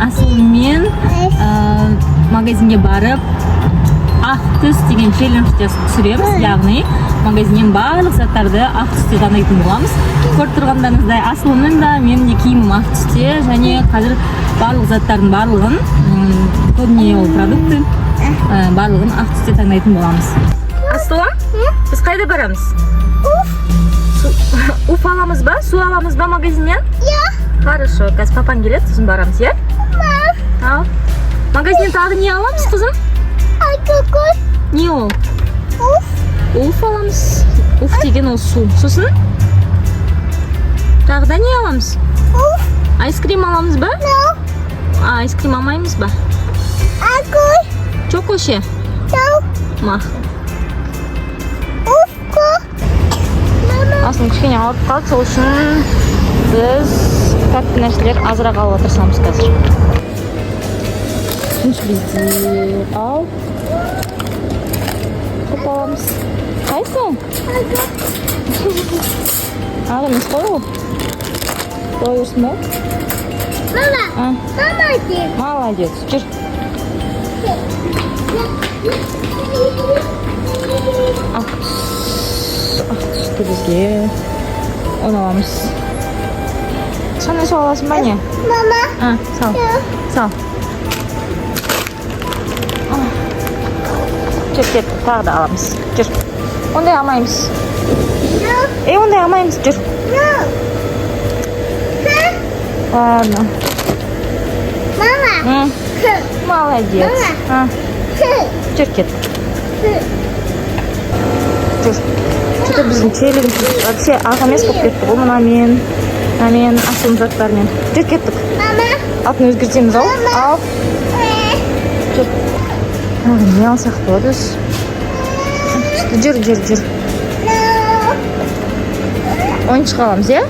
Асылмен магазинге барып, ақ түс деген челлендж түсіреміз, яғни магазиннен барлық заттарды ақ түсте таңдайтын боламыз. Көріп тұрғандарыңыздай, Асылымның да, менің де киімім ақ түсте. Және қазір барлық заттардың барлығын, көбіне ол продукты, барлығын ақ түсте таңдайтын боламыз. Асылым, біз қайда барамыз? Уф аламыз ба, су аламыз ба магазиннен? Иә. Хорошо, қазір папаң келеді, сосын барамыз, иә? Ал магазиннен тағы не аламыз, қызым? Не ол? Уф аламыз. Уф деген ол су. Сосын тағы да не аламыз? Айскрим аламыз ба? А, айскрим алмаймыз ба? Чоко ше? Ма. Асылым кішкене ауырып қалды, сол үшін біз тәтті нәрселер азырақ алуға тырысамыз қазір. Үшінші бізде ал. Көп аламыз. Қайсы? Ақ емес қой ол. Бола берсін ба? А, молодец. Жүр. Ақ түс, ақ түсті бізге. Оны аламыз. Сондай су аласың ба, не? А, сал. Сал. А. Жүр, кет, тағы да аламыз. Жүр. Ондай алмаймыз. Ей, ондай алмаймыз, жүр. Ладно. Молодец. А, жүр, кет. Жүр. Что-то біздің челлендж вообще ақ емес болып кетті ғой мынамен. Мынамен, асылым заттармен. Жүр, кеттік. Атын өзгертеміз ау. Ал. Жүр. Тағы не алсақ болады өзі? Жүр, жүр, жүр. Ойыншық аламыз, иә?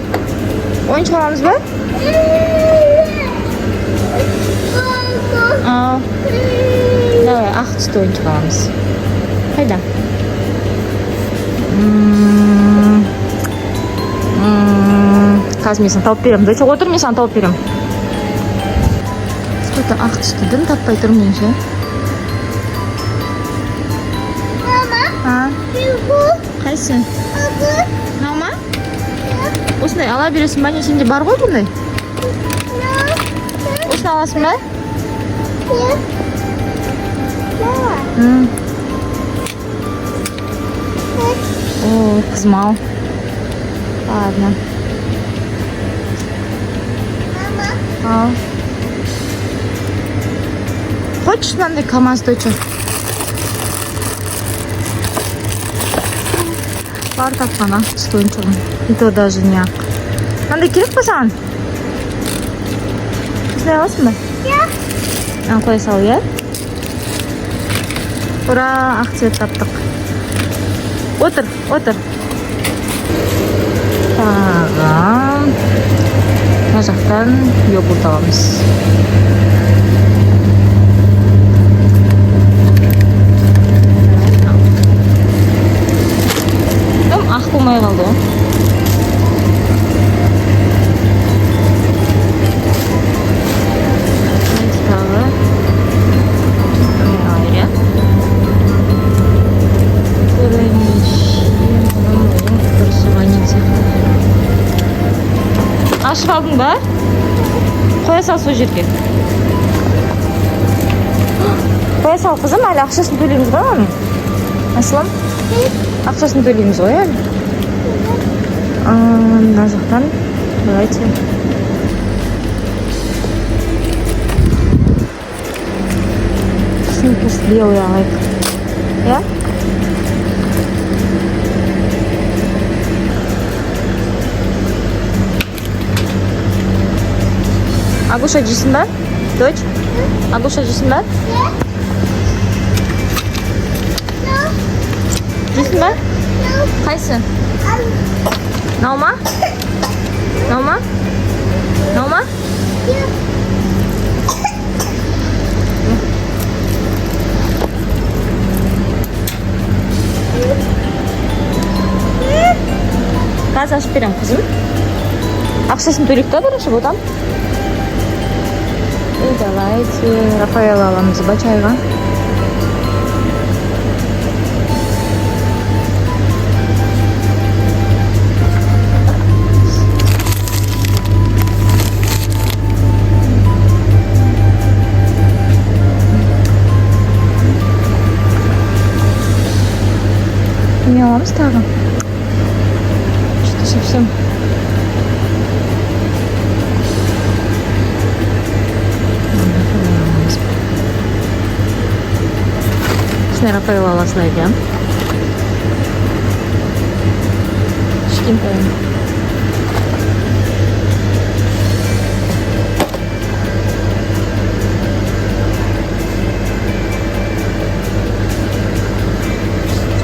Ойыншық аламыз ба? Ал. Давай, ақ түсті ойыншық аламыз. Қайда? Қазір мен саған тауып беремін. Доча, отыр, мен саған тауып беремін. Что-то ақ түсті дым таппай тұрмын мен ше. А? Қайсы? Мынау ма? Осындай ала бересің ба? Не, сенде бар ғой бұндай? Осыны аласың ба? О, қызым ау. Ладно. Ал. Хочешь мынандай КамАЗ, доча? Бар тапқан ақ түсті ойыншығым. И то даже не ақ. Мынандай керек па саған? Осындай аласың ба? А, қоя сал, иә? Ура, ақ цвет таптық. Отыр, отыр. Тағы мына жақтан йогурт аламыз. Тым ақ болмай қалды ғой. Тағы алайық, иә? Дұрысы ваниль сияқты. Ашып алдың ба? Қоя сал сол жерге. Қоя сал, қызым, әлі ақшасын төлейміз ғой оның. Асылым, ақшасын төлейміз ғой әлі. Мына жақтан давайте. Сникерс белый алайық. Иә? Агуша жейсің ба? Дочь? Агуша жейсің ба? Жейсің ба? Қайсы? Мынау ма? Мынау ма? Мынау ма? Қазір ашып беремін, қызым. Ақшасын төлейік та бірінші, ботам. И давайте Рафаэлло аламыз ба чайға? Не аламыз тағы? Что-то совсем. Рафаэлло аламыз. Осындай Рафаэлло аласың екен. Кішкентай.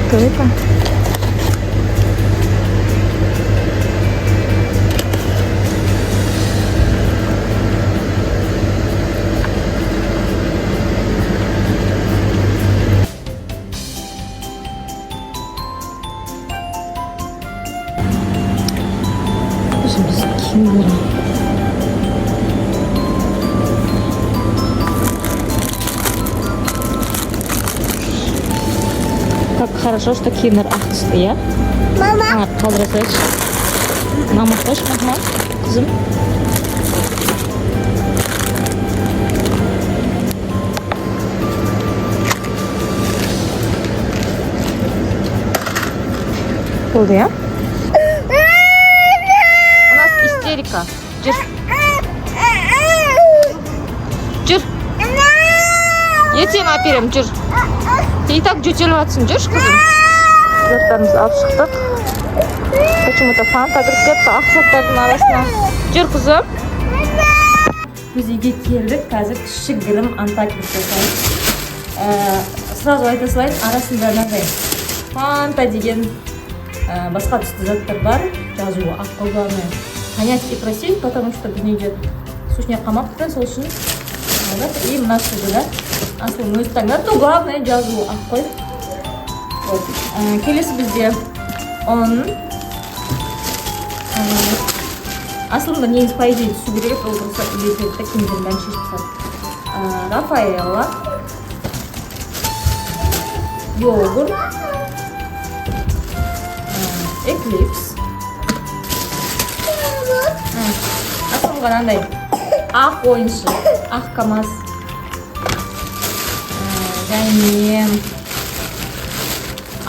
Что это? Өзіміз киімдер. Как хорошо, что киндер ақ түсті, иә? Мама. А, қалдыра салайыншы. Мама, қойшы, мама, қызым. Болды, иә? У нас истерика. Жүр. Жүр. Ертең әперемін, жүр. Ты и так жөтеліп жатсың, жүрші, қызым. Заттарымызды алып шықтық. Почему-то фанта кіріп кетті ақ заттардың арасына. Жүр, қызым. Біз үйге келдік, қазір кішігірім unpacking жасаймыз. Сразу айта салайын, арасында мынандай фанта деген басқа түсті заттар бар. Жазуы ақ қой, главное понять и просить, потому что біздің үйде сушняк қалмапты, сол үшін алдық. И мына суды да Асылым өзі таңдады, но главное жазуы ақ қой. Вот. Келесі бізде ұн. Асылымда негізі, по идее, түсу керек еді, ол просто үйге келді да, киімдерін бәрін шешіп тастады. Рафаэлла, йогурт, Эклипс. Асылымға мынандай ақ ойыншық, ақ КамАЗ. Және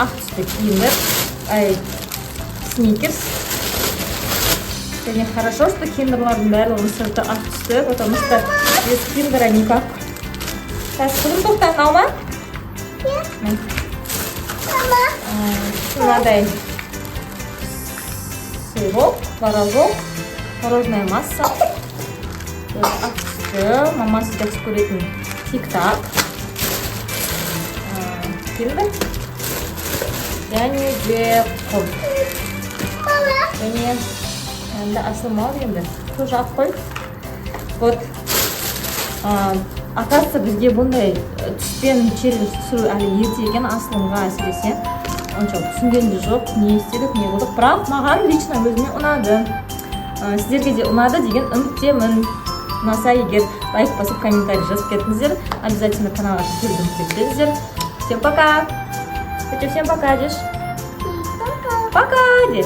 ақ түсті киімдер, ай, сникерс. Және хорошо, что киндерлардың барлығының сырты ақ түсті, потому что без киндера никак. Қазір, қызым, тоқта, мынау ма? Мә. Мынадай сырок, творожок, творожная масса. Вот, ақ түсті, мамасы жақсы көретін тик-так. Киндер. Және де құрт. Және енді Асылым ал енді. Тоже ақ қой. Вот. Оказывается, бізге бұндай түспен челлендж түсіру әлі ерте екен, Асылымға әсіресе. Онша түсінген де жоқ, не істедік, не қылдық. Бірақ маған лично өзіме ұнады. Сіздерге де ұнады деген үміттемін. Ұнаса егер, лайк басып, комментарий жазып кетіңіздер. Обязательно каналға тіркелуді ұмытып кетпеңіздер. Всем пока! Хочу всем пока, деш. Пока. Пока, де.